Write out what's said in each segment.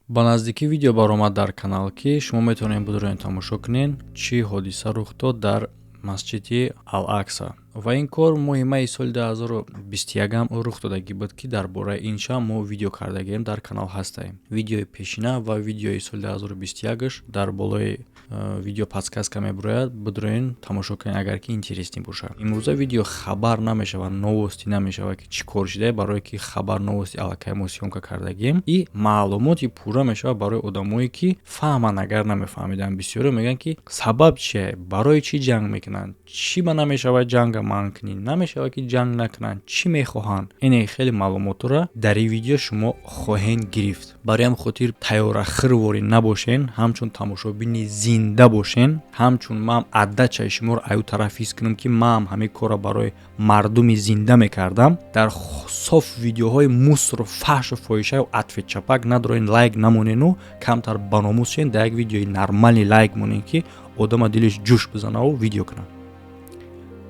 Ба наздикӣ видео баромад дар канал, ки шумо метавонед будроен, тамошо кунед, чӣ ҳодиса рух дод дар масҷиди Ал-Акса. Ва ин кор моҳи майи соли 2021 рух додагӣ буд, ки дар бораи ин шаб мо видео кардагием, дар канал ҳастаем. Видеои пешина ва видеои соли 2021 дар болои видео подсказка мебурояд, бидроен, тамошо кунед, агар ки интересный бошад. Имрӯза видео хабар намешавад, новости намешавад, ки чӣ кор шидае, барое ки хабар, новости аллакай мо съёмка кардагием и маълумоти пурра мешавад барои одамое, ки фаҳманд. Агар намефаҳмиданд, бисёре мегӯянд, ки сабаб чие, барои чӣ ҷанг мекунанд, чӣ ба намешавад, ҷанга манъ кунӣ намешавад, ки ҷанг накунанд, чӣ мехоҳанд. Ине хеле маълумотро дар ин видео шумо хоҳед гирифт. Барои ҳам хотир тайёрахирворӣ набошен, ҳамчун тамошобини зинда бошен, ҳамчун ман аддачаи шуморо аю тараф ҳис кунам, ки ман ҳамин корро барои мардуми зинда мекардам. Дар соф видеоҳои мусору фаҳшу фоҳишаю ответ чапак надорен, лайк намонену камтар баномус шен. Дар як видеои нормальный лайк монен, ки одама дилиш ҷӯш бизанаву видео кунад.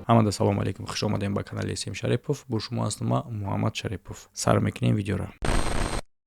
Ҳамада салому алейкум, хуш омадем ба канали Сем Шарипов. Бо шумо ҳастам ман, Муҳаммад Шарипов. Сар мекунем видеоро.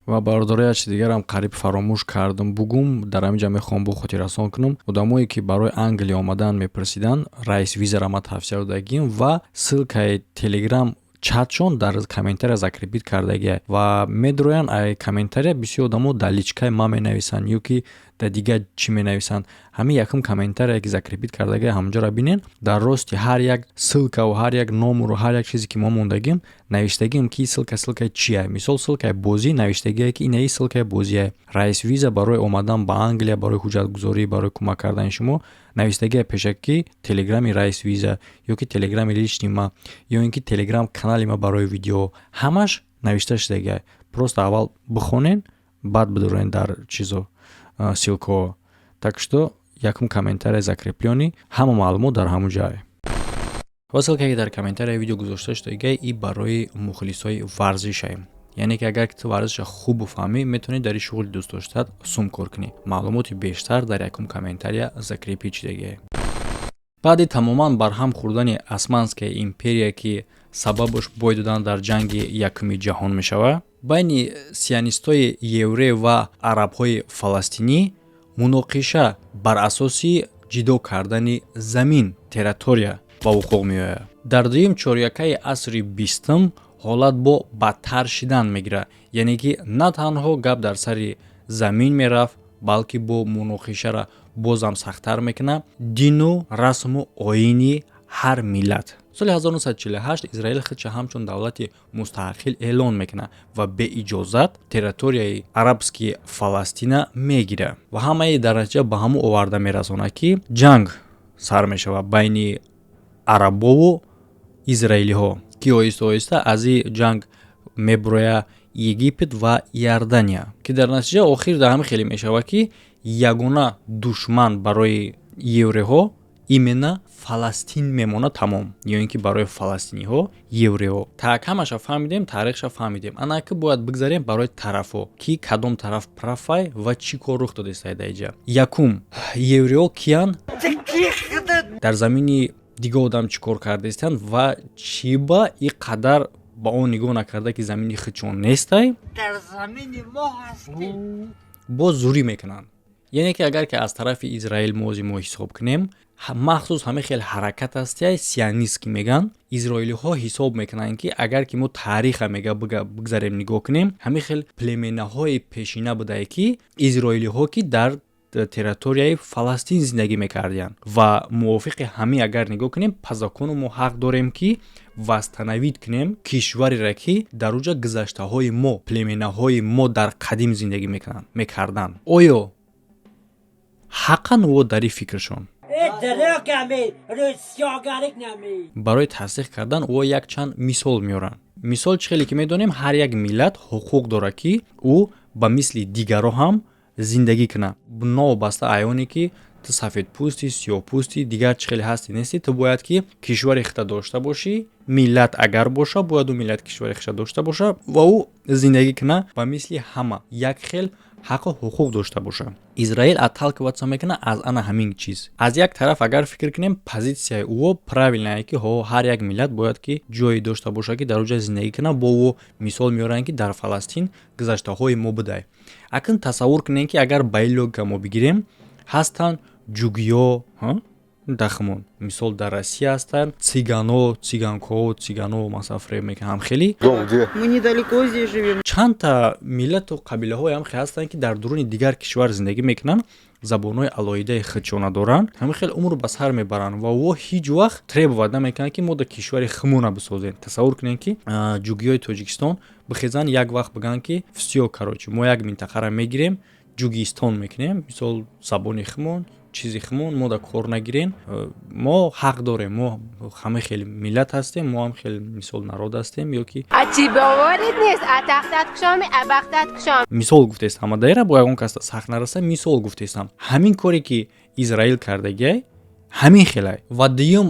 Ва бародарои, як чизи дигарам қариб фаромӯш кардам бугум, дар ҳамин ҷа мехоҳам бо хотиррасон кунам. Одамое, ки барои Англия омадан мепурсиданд, Райс Визара ма тавсия додагим ва ссылкаи Телеграм чатшон дар комментария закрепить кардагия ва медроянд. Ай комментария бисёр одамо дар личкаи ман менависанд ё ки дар дигар чӣ менависанд. Ҳамин якум комментария, ки закрепить кардагия, ҳамонҷоро бинен. Дар рости ҳар як ссылкаву ҳар як номеру ҳар як чизе, ки мо мондагим, навиштагим, ки ссылка ссылкаи чия. Мисол, ссылкаи бозӣ навиштагие, ки инаи ссылкаи бозие, Райс Виза барои омадан ба Англия, барои ҳуҷҷатгузорӣ, барои кӯмак кардани шумо навиштагия пешакӣ. Телеграми Райс Виза ё ки телеграми личный ма, ё ин ки Телеграм канали ма барои видео, ҳамаш навишта шудагия. Просто аввал бихонен, баъд бидорен дар чизо, ссылкаҳо. Так что якум комментария закреплённый, ҳама маълумот дар ҳамон ҷае. Ва ссылкае, ки дар комментарияи видео гузошта шудагия, и барои мухлисои варзишае. Яъне ки агар ту варзиша хуб бифаҳмӣ, метавонӣ дар ин шуғли дӯстдоштаат сум кор кунӣ. Маълумоти бештар дар якум комментария закрепить шудагия. Баъди тамоман барҳам хӯрдани Османская империя, ки сабабаш бой додан дар Ҷанги Якуми Ҷаҳон мешавад, байни сионистои еврей ва арабҳои фаластинӣ муноқиша бар асоси ҷидо кардани замин, территория ба вуқӯъ меояд. Дар дуюм чорякаи асри 20-ум ҳолат бо бадтар шидан мегирад, яъне ки на танҳо гап дар сари замин мерафт, балки бо муноқишаро бозам сахттар мекунад дину расму оини ҳар миллат. Соли 1948 Израил худша ҳамчун давлати мустақил эълон мекунад ва беиҷозат территорияи арабскии Фаластина мегирад ва ҳамаи дар натиҷа ба ҳамон оварда мерасонад, ки ҷанг сар мешавад байни арабову израилиҳо, ки оҳиста оҳиста аз ин ҷанг мебурояд Египет ва Иордания, ки дар натиҷа охир дар ҳамин хеле мешавад, ки ягона душман барои евреҳо именно Фаластин мемонад, тамом. Ё ин ки барои фаластиниҳо евреҳо. Так, ҳамаша фаҳмидем, таърихша фаҳмидем. Ана ки бояд бигзарем барои тарафҳо, ки кадом тараф прав ай ва чӣ кор рух додеста дар иҷа. Якум, евреҳо киян, дар замини дига одам чӣ кор кардаистанд ва чӣ ба и қадар ба он нигоҳ накарда, ки замини худшон нестай, дар замини мо ҳастем, боз зурӣ мекунанд. Яъне ки агар ки аз тарафи Израил мози мо ҳисоб кунем, махсус ҳамин хел ҳаракат астия, сионист ки мегӯянд. Изроилиҳо ҳисоб мекунанд, ки агар ки мо таъриха мега бигзарем, нигоҳ кунем, ҳамин хел племенаҳои пешина будае, ки изроилиҳо, ки дар территорияи Фаластин зиндагӣ мекардиянд ва мувофиқи ҳамин агар нигоҳ кунем, по закону мо ҳақ дорем, ки восстановить кунем кишвареро, ки дар уҷа гузаштаҳои мо, племенаҳои мо дар қадим зиндагӣ мекарданд. Оё ҳаққан ӯ дар ин фикршон? Барои тасдиқ кардан ӯ якчанд мисол меоранд. Мисол, чӣ хеле ки медонем, ҳар як миллат ҳуқуқ дорад, ки ӯ ба мисли дигарро ҳам зиндагӣ кунад, новобаста аёне ки ту сафедпӯсти, сиёҳпӯсти, дигар чӣ хеле ҳасти, нести. Ту бояд ки кишвари худта дошта бошӣ. Миллат агар боша, бояд ӯ миллат кишвари худша дошта боша ва ӯ зиндагӣ кунад, ба мисли ҳама як хел ҳаққу ҳуқуқ дошта боша. Израил отталкиваться мекунад аз ана ҳамин чиз. Аз як тараф агар фикр кунем, позитсияи ӯ правильная, ки ҳо, ҳар як миллат бояд ки ҷое дошта боша, ки дар оҷа зиндагӣ кунад. Бо ӯ мисол меоранд, ки дар Фаластин гузаштаҳои мо будай. Акн тасаввур кунем, ки агар ба ин логика мо бигирем, ҳастанд ҷугиё дахмон, мисол, дар Россия ҳастанд цыгано, цыганкаҳо, цыгано, масалан, фреб мекунанд ҳамхелӣ. Мы недалеко здесь живем. Чандта миллату қабилаҳое ҳам ҳастанд, ки дар дуруни дигар кишвар зиндагӣ мекунанд, забонҳои алоҳидаи худшона доранд, ҳамин хел умр ба сар мебаранд ва во ҳеҷ вақт требовать намекунанд, ки мо дар кишвари худмона бисозем. Тасаввур кунем, ки ҷугиҳои Тоҷикистон бихезанд, як вақт бигӯянд, ки всё, короче, мо як минтақаро мегирем, Ҷугистон мекунем, мисол, забони худмон, чизи худмон, мо дар кор нагирем, мо ҳақ дорем, мо ҳама хел миллат ҳастем, мо ҳам хел, мисол, народ ҳастем ё ки А чӣ боворид нест, а тахтат кушоми, а бахтат кушом. Мисол гуфтестам, даира бо ягон кас сахт нараса, мисол гуфтестам. Ҳамин коре ки Израил кардагиай, ҳамин хелай. Ва дуюм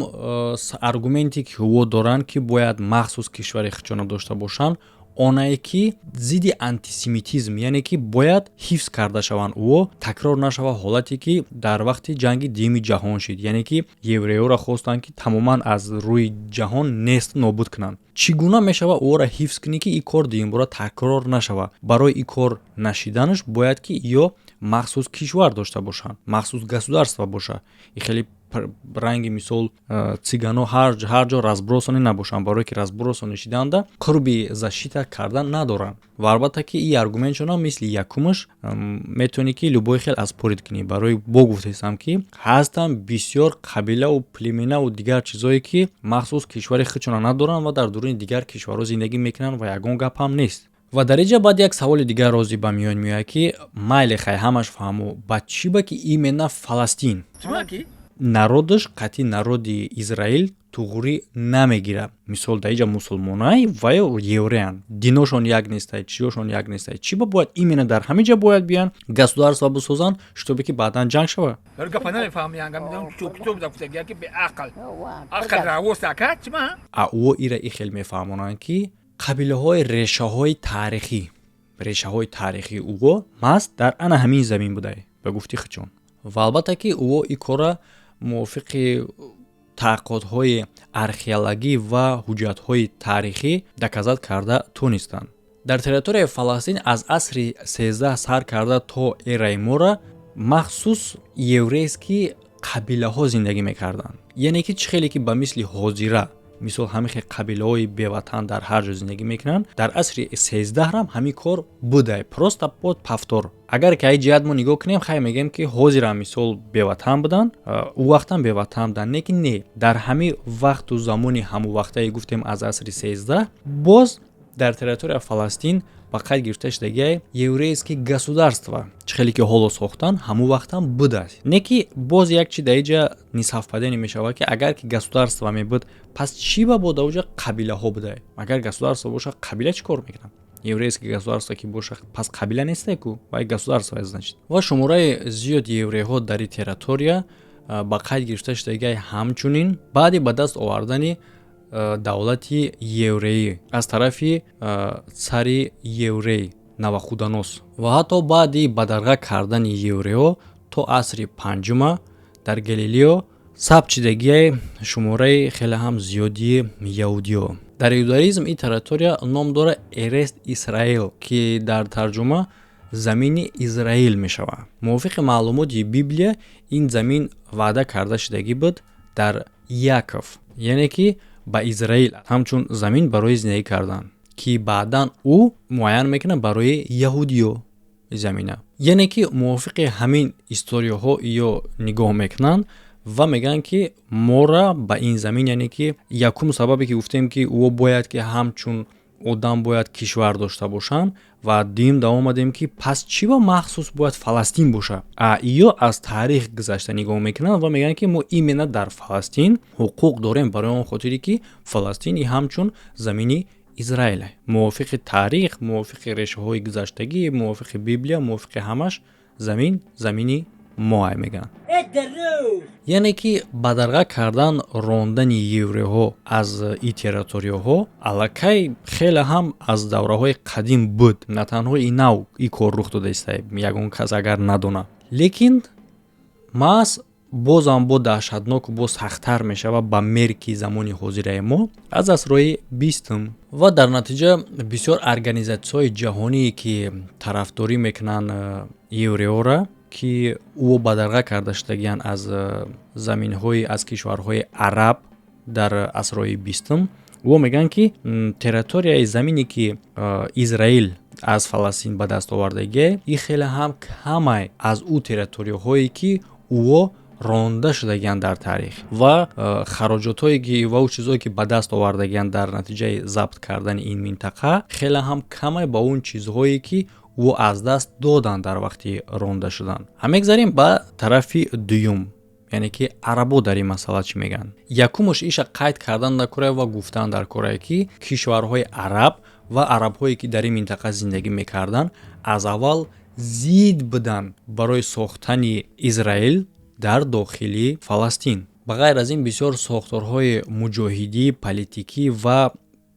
аргументе, ки ҳуво доранд, ки бояд махсус кишвари худшона дошта бошанд, онае ки зидди антисемитизм, яъне ки бояд ҳифз карда шаванд ӯо, такрор нашавад ҳолате, ки дар вақти ҷанги дуюми ҷаҳон шид, яъне ки евреёро хостанд, ки тамоман аз рӯи ҷаҳон нест нобуд кунанд. Чӣ гуна мешавад ӯро ҳифз кунӣ, ки ин кор дуюмбора такрор нашавад? Барои ин кор нашиданаш бояд, ки ё махсус кишвар дошта бошанд, махсус государство бошад, и хеле ранги, мисол, цыгано ҳар ҷо разбросанный набошанд, барое ки разбросанный шиданда қурби защита кардан надоранд. Ва албатта, ки ин аргументшонам мисли якумаш метавонӣ, ки любой хел оспорить кунӣ. Барои бо гуфтаистам, ки ҳастанд бисёр қабилаву племенаву дигар чизое, ки махсус кишвари худшона надоранд ва дар дуруни дигар кишварҳо зиндагӣ мекунанд ва ягон гап ҳам нест. Ва дар инҷа баъд як саволи дигар розӣ ба миён меояд, ки майли, хай, ҳамаш фаҳмо, ба чӣ ба ки именно Фаластин народаш қатъи народи Израил туғрӣ намегирад? Мисол, дар инҷа мусулмонай ва ё евреян, диношон як нестай, чиёшон як нестай. Чӣ ба бояд именно дар ҳамин ҷа бояд биёянд, государство бисозанд, чтобы ки баъдан ҷанг шавад? А ӯо ира и хел мефаҳмонанд, ки қабилаҳои решаҳои таърихии ӯо маҳз дар ана ҳамин замин будай, ба гуфти худшон. Ва албатта, ки ӯо ин корра мувофиқи таҳқиқотҳои археологӣ ва ҳуҷҷатҳои таърихӣ доказать карда тонистанд. Дар территорияи Фаластин аз асри 13 сар карда то эраи мора махсус еврейский қабилаҳо зиндагӣ мекарданд, яъне ки чӣ хеле ки ба мисли ҳозира, мисол, ҳамин хел қабилаҳои беватан дар ҳар ҷо зиндагӣ мекунанд, дар асри сездаҳрам ҳамин кор будай, просто под повтор. Агар ки ай ҷиҳат мо нигоҳ кунем, хай, мегӯем, ки ҳозирам, мисол, беватан буданд, ӯ вақтам беватан буданд, не ки не, дар ҳамин вақту замони ҳамон вақтае гуфтем, аз асри 13 боз дар территорияи Фаластин ба қайд гирифта шудагиай еврейский государство, чӣ хеле ки ҳоло сохтанд, ҳамон вақтам будааст. Не ки боз як чи дар инҷа несовпадение мешавад, ки агар ки государство мебуд, пас чӣ ба бо дар оҷа қабилаҳо будай? Агар государство бошад, қабила чӣ кор мекунад? Еврейский государство ки бошад, пас қабила нестай ку, вай государство, значит. Ва шумораи зиёди еврейҳо дар ин территория ба қайд гирифта шудагиай ҳамчунин баъди ба даст овардани давлати евреӣ аз тарафи цари еврей Навуходоносор ва ҳатто баъди бадарға кардани евреҳо то асри панҷума дар Галилео сабт шудагиай шумораи хеле ҳам зиёди яҳудиё. Дар иудаизм ин территория ном дорад Эрес Исраил, ки дар тарҷума замини Израил мешавад. Мувофиқи маълумоти Библия, ин замин ваъда карда шудагӣ буд дар Яков, яъне ки ба Израил, ҳамчун замин барои зиндагӣ кардан, ки баъдан ӯ муайян мекунад барои яҳудиё замина. Яъне ки мувофиқи ҳамин историяҳо ё нигоҳ мекунанд ва мегӯянд, ки мора ба ин замин, яъне ки якум сабабе, ки гуфтем, ки ӯ бояд ки ҳамчун одам бояд кишвар дошта бошанд, ва дуюм давом омадем, ки пас чӣ ба махсус бояд Фаластин бошад? А ё аз таърих гузашта нигоҳ мекунанд ва мегӯянд, ки мо именно дар Фаластин ҳуқуқ дорем, барои он хотире ки Фаластин и ҳамчун замини Израиле, мувофиқи таърих, мувофиқи решаҳои гузаштагӣ, мувофиқи Библия, мувофиқи ҳамаш замин замини моай, мегӯянд. Яъне ки бадарға кардан, рондани евреҳо аз ин территорияҳо аллакай хеле ҳам аз давраҳои қадим буд, на танҳо и нав ин кор рух дода иста, ягон кас агар надонад. Лекин маҳз Бозам бо даҳшатноку боз сахттар мешавад ба мерки замони ҳозираи мо аз асрҳои 20-ум. Ва дар натиҷа бисёр организатсияҳои ҷаҳоние, ки тарафдорӣ мекунанд евреора, ки ӯ бадарға карда шудагиянд аз заминҳои, аз кишварҳои араб дар асрҳои 20-ум, ӯ мегӯянд, ки территорияи замине, ки Израил аз Фаластин ба даст овардагие, и хеле ҳам камай аз ӯ территорияҳое, ки ӯо ронда шудагиянд дар таърих, ва хароҷотҳое ки ва ӯ чизҳое, ки ба даст овардагиянд дар натиҷаи забт кардани ин минтақа, хеле ҳам камай ба он чизҳое, ки ӯ аз даст доданд дар вақти ронда шудан. Мегзарем ба тарафи дуюм, яъне ки арабо дар ин масъала чӣ мегӯянд. Якумаш, иша қайд кардан дар кора ва гуфтан дар корае, ки кишварҳои араб ва арабҳое, ки дар ин минтақа зиндагӣ мекарданд, аз аввал зид буданд барои сохтани Израил дар дохили Фаластин. Ба ғайр аз ин, бисёр сохторҳои муҷоҳидӣ, политикӣ ва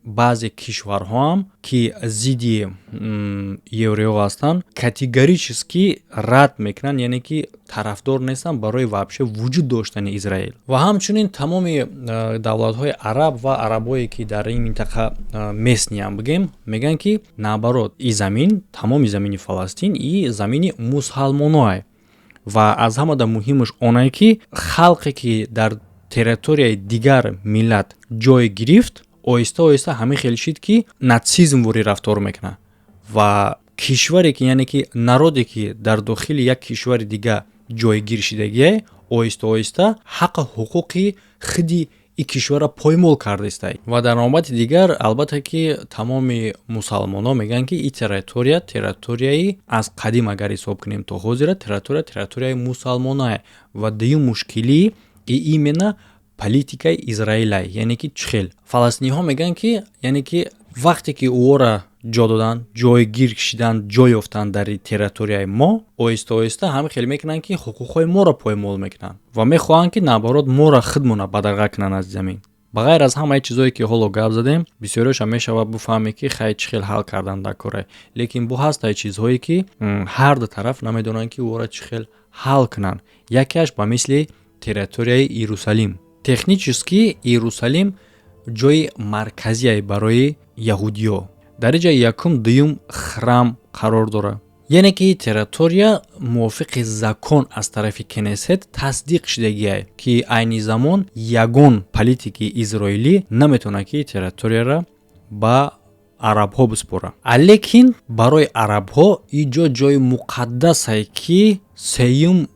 баъзе кишварҳоам, ки зидди еврео ҳастанд, категорически рад мекунанд, яъне ки тарафдор нестанд барои вообще вуҷуд доштани Израил. Ва ҳамчунин тамоми давлатҳои араб ва арабое, ки дар ин минтақа местный ам бигем, мегӯянд, ки наоборот, и замин, тамоми замини Фаластин, и замини мусалмоное. Ва аз ҳамада муҳимаш онае, ки халқе, ки дар территорияи дигар миллат ҷой гирифт, оҳиста оҳиста ҳамин хел шид, ки нацизм ворӣ рафтор мекунад. Ва кишваре ки, яъне ки народе, ки дар дохили як кишвари дига ҷойгир шидагие, оҳиста оҳиста ҳаққу ҳуқуқи худи ин кишварро поймол кардааст. Ва дар навбати дигар, албатта ки, тамоми мусалмонҳо мегӯянд, ки ин территория территорияи аз қадим агар ҳисоб кунем то ҳозира, территория территорияи мусалмонае. Ва дуюм мушкилӣ и именно политикаи Израилай, яъне ки чӣ хел фаластиниҳо мегӯянд, ки яъне ки вақте ки ӯро ҷо доданд, ҷойгир шиданд, ҷой ёфтанд дар территорияи мо, оҳиста оҳиста ҳамин хел мекунанд, ки ҳуқуқҳои моро поймол мекунанд ва мехоҳанд, ки наоборот моро худмона бадарға кунанд аз замин. Ба ғайр аз ҳамаи чизое, ки ҳоло гап задем, бисёриёша мешавад бифаҳме, ки хай, чӣ хел ҳал кардан дар кора, лекин бо ҳастаи чизҳое, ки ҳар ду тараф намедонанд, ки ӯро чӣ хел ҳал кунанд. Якеаш ба мисли территорияи Иерусалим. Технически Иерусалим ҷои марказие барои яҳудиё, дар ин ҷа якум, дуюм храм қарор дорад, яъне ки территория мувофиқи закон аз тарафи Кенесет тасдиқ шудагие, ки айни замон ягон политики изроилӣ наметавонад, ки территорияро ба арабҳо биспорад. Лекин барои арабҳо ин ҷо ҷои муқаддасае, ки сеюм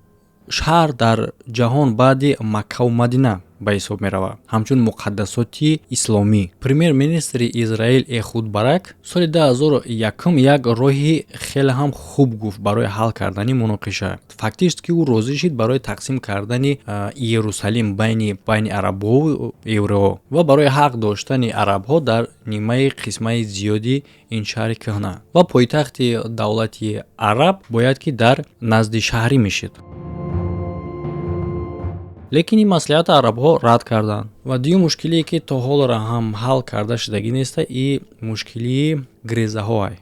шаҳр дар ҷаҳон баъди Маккаву Мадина ба ҳисоб меравад ҳамчун муқаддасоти исломӣ. Премер-министри Израил Эхуд Барак соли 2001 як роҳи хеле ҳам хуб гуфт барои ҳал кардани муноқиша. Фактически ӯ розӣ шид барои тақсим кардани Иерусалим байни арабҳову евреҳо ва барои ҳақ доштани арабҳо дар нимаи қисмаи зиёди ин шаҳри кӯҳна, ва пойтахти давлати араб бояд ки дар назди шаҳрӣ мешид. Лекин ин маслиҳатро арабҳо рад карданд. Ва дуюм мушкилие, ки то ҳолро ҳам ҳал карда шудагӣ неста, и мушкилии грезаҳоай,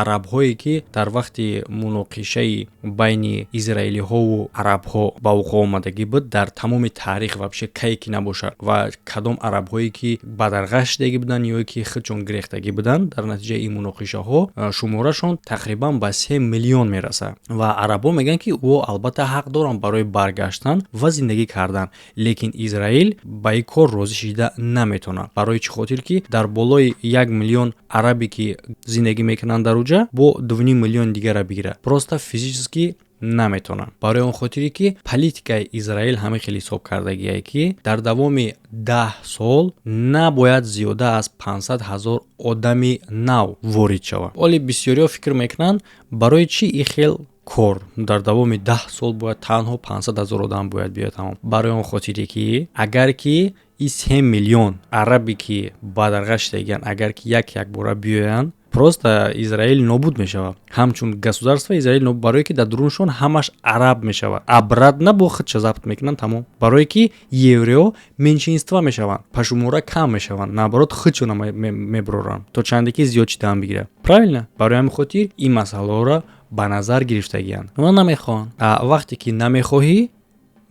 арабҳое, ки дар вақти муноқишаи байни израилиҳову арабҳо ба вуқӯъ омадагӣ буд дар тамоми таърих, вообще кае ки набошад, ва кадом арабҳое, ки бадарғаш шудагӣ буданд ё ки худшон гирехтагӣ буданд дар натиҷаи ин муноқишаҳо, шуморашон тақрибан ба 3 миллион мерасад. Ва арабҳо мегӯянд, ки ӯ албатта ҳақ доранд барои баргаштан ва зиндагӣ кардан, лекин Израил ба ин кор розӣ шида наметавонад. Барои чӣ хотир ки дар болои 1 миллион арабе, ки зиндагӣ мекунанд дар уҷа, бо 2,5 миллион дигара бигирад, просто физически наметавонад. Барои он хотире ки политикаи Израил ҳамин хел ҳисоб кардагие, ки дар давоми 10 сол набояд зиёда аз 500 000 одами нав ворид шавад. Оле бисёриҳо фикр мекунанд, барои чӣ ин хел кор, дар давоми 10 сол бояд танҳо 500 000 одам бояд биёяд, тамом. Барои он хотире ки агар ки ин 3 миллион арабе, ки бадарға шудагиянд, агар ки як якбора биёянд, просто Израил нобуд мешавад ҳамчун государство. Израил, барое ки дар дуруншон ҳамаш араб мешавад, обратно бо худша забт мекунанд, тамом. Барое ки еврео меньшинства мешаванд, пашумора кам мешаванд, наоборот, худшона мебуроранд то чанде ки зиёд чидаам бигирад, правильно? Барои ҳамин хотир ин масъалаҳоро ба назар гирифтагиянд ва намехоҳанд. Вақте ки намехоҳӣ,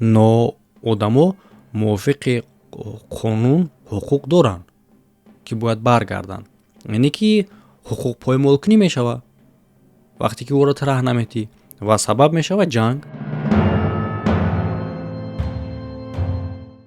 Но одамо мувофиқи қонун ҳуқуқ доранд, ки бояд баргарданд. Яъне ки ҳуқуқ поймолкунӣ мешавад, вақте ки ӯро тараҳ наметӣ, ва сабаб мешавад ҷанг.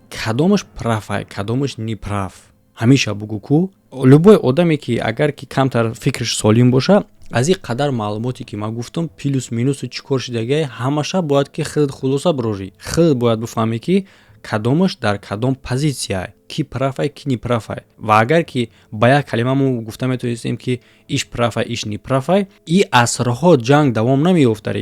Кадомаш прав ай, кадомаш неправ, ҳамеша бугӯ ку. Любой одаме, ки агар ки камтар фикраш солим боша, аз ин қадар маълумоте, ки ман гуфтам, плюс минусу чӣ кор шидагиай, ҳамаша бояд ки худ хулоса бирорӣ. Худ бояд бифаҳмӣ, ки кадомаш дар кадом позитсияй, ки прав ай, ки неправ ай. Ва агар ки ба як калима мо гуфта метавонистем, ки иш прав ай, иш неправ ай, и асрҳо ҷанг давом намеёфт дар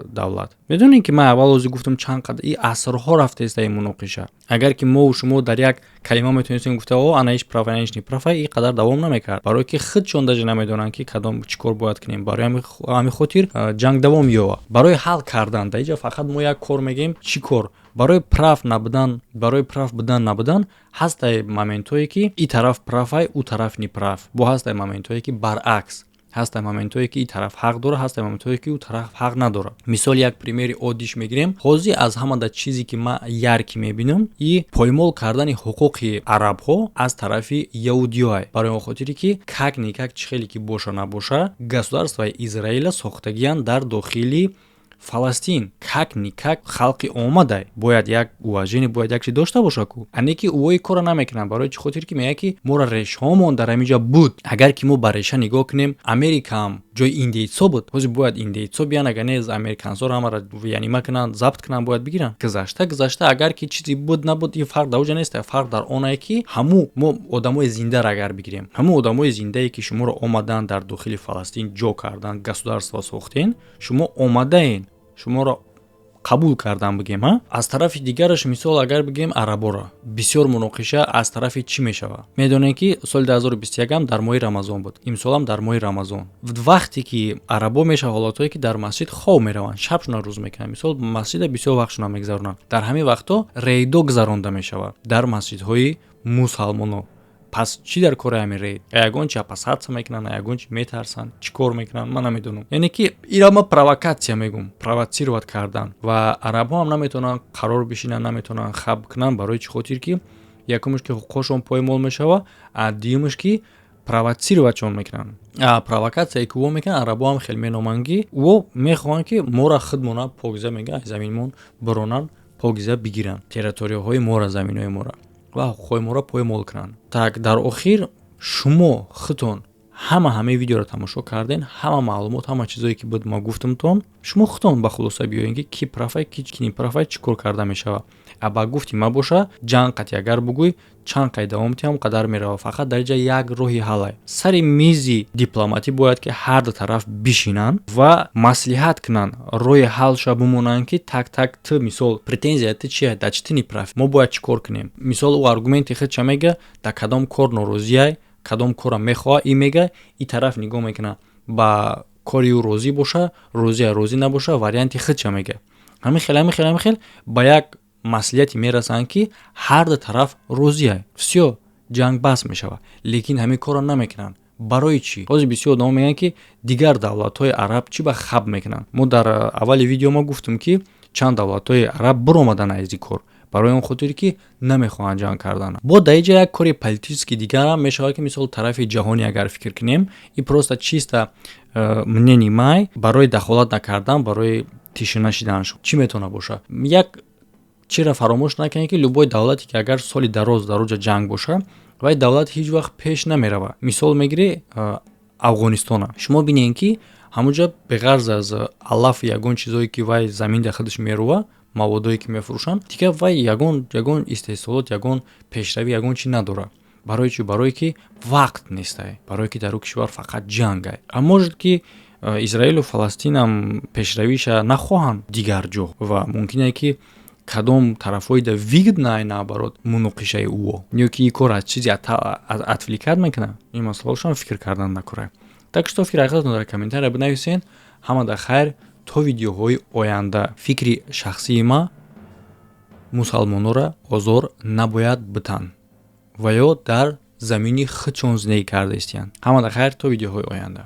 давлат. Медонем, ки ман аввал ози гуфтам, чанд қадр и асрҳо рафтааста ин муноқиша. Агар ки мову шумо дар як калима метавонистем гуфта, о, ана иш прав, ана иш неправ ай, и қадар давом намекард, барое ки худшон даже намедонанд, ки кадом чӣ кор бояд кунем. Барои ҳамин хотир ҷанг давом меёвад. Барои ҳал кардан дар инҷа фақат мо як кор мегӯем. Чӣ кор? Барои прав набудан, барои прав будан набудан, ҳастай моментҳое, ки и тараф прав ай, ӯ тараф неправ. Бо ҳастай моментҳое, ки баръакс, ҳастай моментҳое, ки и тараф ҳақ дорад, ҳастай моментҳое, ки ӯ тараф ҳақ надорад. Мисол, як примери оддиш мегирем. Ҳозир аз ҳамада чизе, ки ман яркий мебинам, и поймол кардани ҳуқуқи арабҳо аз тарафи яҳудиёай, барои он хотире ки как-никак, чӣ хеле ки боша набоша, государствои Израила сохтагиянд дар дохили Фаластин. Как-никак халқи омадай, бояд як уважение, бояд як чи дошта боша ку. Ане ки ӯои корро намекунанд. Барои чӣ хотир? Ки мегӯяд, ки моро решҳомон дар ҳамин буд. Агар ки мо ба реша нигоҳ кунем, Америкаам ҷои индейцо буд. Ҳозир бояд индейцо биян, агар не, американцоро ҳамаро янима кунанд, забт кунанд, бояд бигиранд. Гузашта гузашта, агар ки чизе буд набуд, ин фарқ дар оҷа нест. Фарқ дар онае, ки ҳаму мо одамои зиндаро агар бигирем, ҳамун одамои зиндае, ки шуморо омаданд, дар дохили Фаластин ҷо карданд, государство сохтен, шумо омадаен, шуморо қабул кардан, бигем. Ҳа, аз тарафи дигараш, мисол, агар бигем, араборо бисёр муноқиша аз тарафи чӣ мешавад? Медонем, ки соли 2021 дар моҳи Рамазон буд, имсолам дар моҳи Рамазон. Вақте ки арабо мешавад ҳолатҳое, ки дар масҷид хоб мераванд, шабшона рӯз мекунанд, мисол, масҷида бисёр вақтшона мегузаронанд, дар ҳамин вақтҳо рейдо гузаронда мешавад дар масҷидҳои мусалмоно. Пас чӣ дар кори ҳамин рейд? Ягон чи опасаться мекунанд, ягон чи метарсанд, чӣ кор мекунанд, ман намедонам. Яъне ки ира ма провокатсия мегум, провоцировать кардан. Ва арабҳо ҳам наметавонанд қарор бишинанд, наметавонанд хаб кунанд. Барои чӣ хотир? Ки якумш, ки ҳуқуқҳошон поймол мешавад, а дуюмш, ки провоцировать мекунанд. Провокатсияе, ки ӯ мекунанд, арабҳо ҳам хеле меноманд, ки ӯ мехоҳанд, ки моро худмона покиза, мегӯянд, аз заминмон биронанд, покиза бигиранд территорияҳои моро, заминҳои моро ва ҳуқуқҳои моро поймол кунанд. Так, дар охир шумо худтон ҳама ҳамаи видеоро тамошо карден, ҳама маълумот, ҳама чизое, ки буд, ма гуфтамтон, шумо худтон ба хулоса биёед, ки ки прав ай, ки неправ ай, чӣ кор карда мешавад. А ба гуфти ма боша, ҷанг қати агар бугӯй, чанд қай давом тиҳам, қадар меравад. Фақат дар инҷа як роҳи ҳаллай: сари мизи дипломатӣ бояд ки ҳар ду тараф бишинанд ва маслиҳат кунанд, роҳи ҳалша бимонанд, ки так так, ту, мисол, претензия ту чия, дар чӣ ту неправ, мо бояд чӣ кор кунем. Мисол, ӯ аргументи худша мега, дар кадом кор норозиай, кадом корро мехоҳа, и мега, и тараф нигоҳ мекунад, ба кори ӯ розӣ боша розия, розӣ набоша, варианти худша мега. Ҳамин хел, ҳамин хел, ҳамин хел ба як маслиҳате мерасанд, ки ҳар ду тараф розиай, всё, ҷанг бас мешавад. Лекин ҳамин корро намекунанд. Барои чӣ? Ҳозир бисёр одамо мегӯянд, ки дигар давлатҳои араб чӣ ба хаб мекунанд. Мо дар аввали видео ма гуфтем, ки чанд давлатҳои араб биромаданд аз ин кор, барои он хотире, ки намехоҳанд ҷанг кардан. Бо дар инҷа як кори политический дигарам мешавад, ки мисол, тарафи ҷаҳонӣ агар фикр кунем, и просто чисто мнение май, барои дахолат накардан, барои тишина шиданашон чӣ метавона боша? Як чиро фаромӯш накунед, ки любой давлате, ки агар соли дароз дар оҷа ҷанг боша, вай давлат ҳеҷ вақт пеш намеравад. Мисол мегирӣ Афғонистона. Шумо бинед, ки ҳамонҷа беғарз аз алаф, ягон чизое, ки вай замин дар худаш мерӯва, маводое, ки мефурӯшанд, дигар вай ягон истеҳсолот, ягон пешравӣ, ягон чи надорад. Барои чӣ? Барое ки вақт нестай, барое ки дар ӯ кишвар фақат ҷангай. А может, ки Израилу Фаластинам пешравиша нахоҳанд дигар ҷо, ва мумкине, ки кадом тарафҳои да выгодно, наоборот, муноқишаи ӯо, ё ки ин кор аз чизе отвлекать мекунад. Ин масъалаошам фикр кардан накора. Так что фикри ҳақиқатон дар комментария бинависен. Ҳама да хайр, то видеоҳои оянда. Фикри шахсии ма: мусалмононро озор набояд битанд ва ё дар замини худшон зиндагӣ карда истиянд. Ҳама да хайр, то видеоҳои оянда.